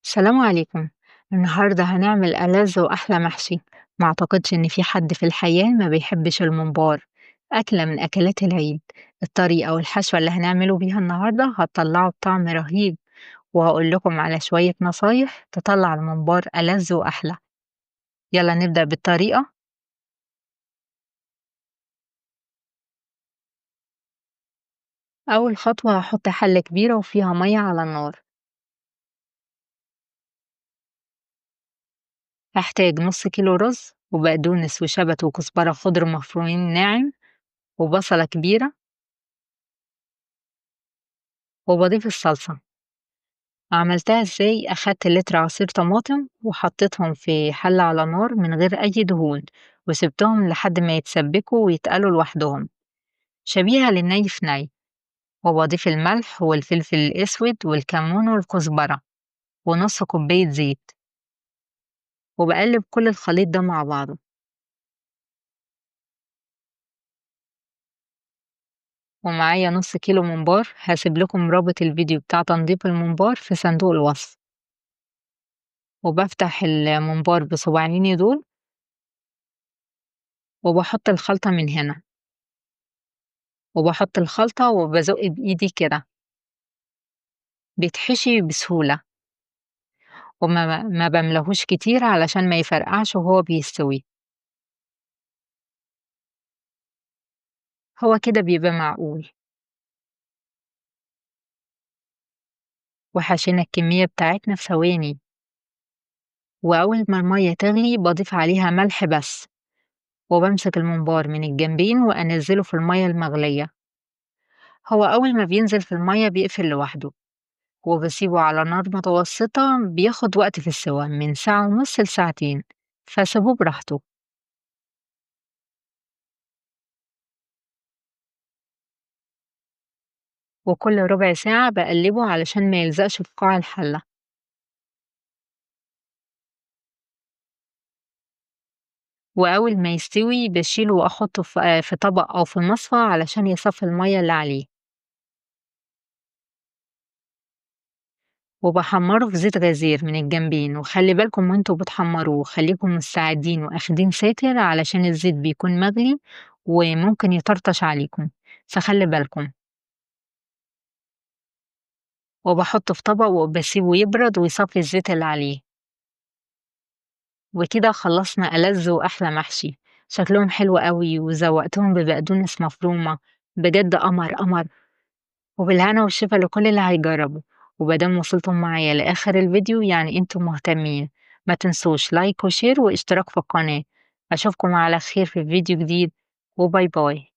السلام عليكم. النهاردة هنعمل ألذ وأحلى محشي. ما أعتقدش إن في حد في الحياة ما بيحبش الممبار، أكلة من أكلات العيد. الطريقة والحشوة اللي هنعمله بيها النهاردة هتطلعه بطعم رهيب، وهقول لكم على شوية نصايح تطلع الممبار ألذ وأحلى. يلا نبدأ بالطريقة. أول خطوة هحط حلة كبيرة وفيها مية على النار. هحتاج نص كيلو رز وبقدونس وشبت وكزبرة خضر مفرومين ناعم وبصلة كبيرة، وبضيف الصلصة. عملتها ازاي؟ أخدت لتر عصير طماطم وحطيتهم في حلة على نار من غير أي دهون، وسبتهم لحد ما يتسبكوا ويتقلوا لوحدهم، شبيهة للني في ني. وبضيف الملح والفلفل الأسود والكمون والكزبرة ونص كوباية زيت، وبقلب كل الخليط ده مع بعضه. ومعايا نص كيلو ممبار، هسيب لكم رابط الفيديو بتاع تنظيف الممبار في صندوق الوصف. وبفتح الممبار بصباعيني دول وبحط الخلطة من هنا، وبحط الخلطة وبزق بإيدي كده، بيتحشي بسهولة، وما ما بملهوش كتير علشان ما يفرقعش وهو بيستوي. هو كده بيبقى معقول. وحشينا الكمية بتاعتنا في ثواني. وأول ما المية تغلي بضيف عليها ملح بس، وبمسك الممبار من الجنبين وأنزله في المية المغلية. هو أول ما بينزل في المية بيقفل لوحده، وبسيبه على نار متوسطة. بياخد وقت في السوا من ساعة ونص لساعتين، فسيبوه براحته. وكل ربع ساعة بقلبه علشان ما يلزقش في قاع الحلة. وأول ما يستوي بشيله وأحطه في طبق أو في مصفى علشان يصفي المية اللي عليه. وبحمره في زيت غزير من الجنبين، وخلي بالكم وانتوا بتحمروه خليكم مستعدين واخدين ساتر علشان الزيت بيكون مغلي وممكن يطرطش عليكم، فخلي بالكم. وبحطه في طبق وبسيبه يبرد ويصفي الزيت اللي عليه. وكده خلصنا ألذ وأحلى محشي. شكلهم حلو قوي وزوقتهم ببقدونس مفرومة، بجد قمر قمر. وبالهنا والشفا لكل اللي هيجربوا. ومادام وصلتم معايا لآخر الفيديو يعني انتم مهتمين، ما تنسوش like و share واشتراك في القناة. أشوفكم على خير في فيديو جديد، و bye bye.